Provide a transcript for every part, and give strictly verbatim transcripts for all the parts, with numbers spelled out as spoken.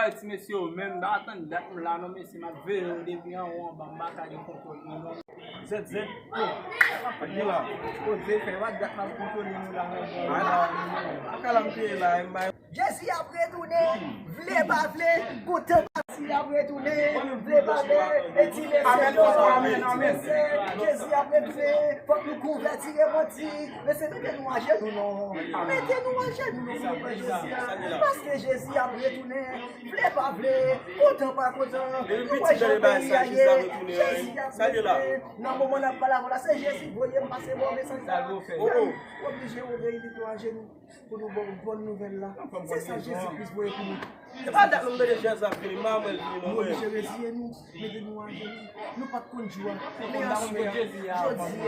Ti mesye yo menm, m pa tann dat m la non mesye, m ap veye yo depi anwo anba, m pa ka gen kontwòl mwen non. Zèt zèt, oh, pa gen la. Koze fè, pa dat m ap kontwole nou la menm. Anka la m te ye la, m bay. Jezi ap retounen, vle pa vle, kontan pa. Jezi ap retounen, vle pa vle, e ti mesye yo. Amèn, amèn, amèn. Jezi ap retounen, fòk nou konvèti, repanti. Mesye, mete nou ajenou non. Mete nou ajenou non, nou pran Jezi a. Paske Jezi ap retounen. Vle pa vle, kontan pa kontan, nou wè jan peyi a ye. Jezi ap retounen. Nan moman n ap pale avè w la, se Jezi voye m pase ba w mesaj sa. Frè m, w oblije obeyi, mete w ajenou pou nou ba w bòn nouvèl la. Se sa Jezi Kris voye pou nou. Se pa dat non, m tande Jezi ap vini, m pa wè l vini non. Nou oblije reziye nou, mete nou ajenou. Nou pa t konn jou a, men aswè a, jodi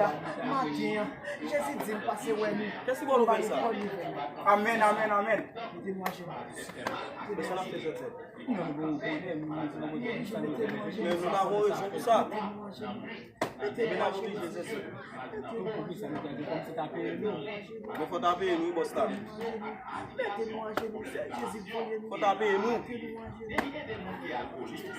a, maten an, Jezi di l pase wè nou. Kèsi ba w nouvèl sa? Amèn, amèn, amèn. Mete nou ajenou. Men sa n ap fè zèt zèt. Men nou pa gon rezon pou sa. Men n ap oblije zèt zèt. Men fò ta peye nou wi bòs la. Fò ta peye nou. N ap oblije.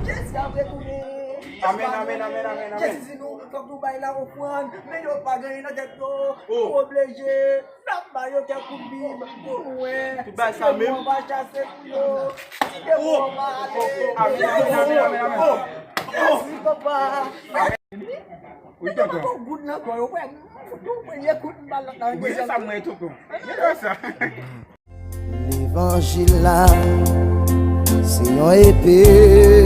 Jezi ap retounen. Amèn, amèn, amèn, amèn, amèn. Jezi di nou, fòk nou bay la ofrann, men yo pa gen nan tèt yo. Oh. Nou oblije. N ap ba yo kèk kout bib pou nou wè. Tout bagay sa menm. Si demon an va chase pou yo. Si demon an va ale. Amèn, amèn, amèn, amèn, amèn. Jezi, papa. Wi, tonton. Mete yon goud nan kò yo, frè m. Yon premye kout, m ba l lòt la. Wi, se sa mwen, tonton. Mete sa. Levanjil la, se yon epe.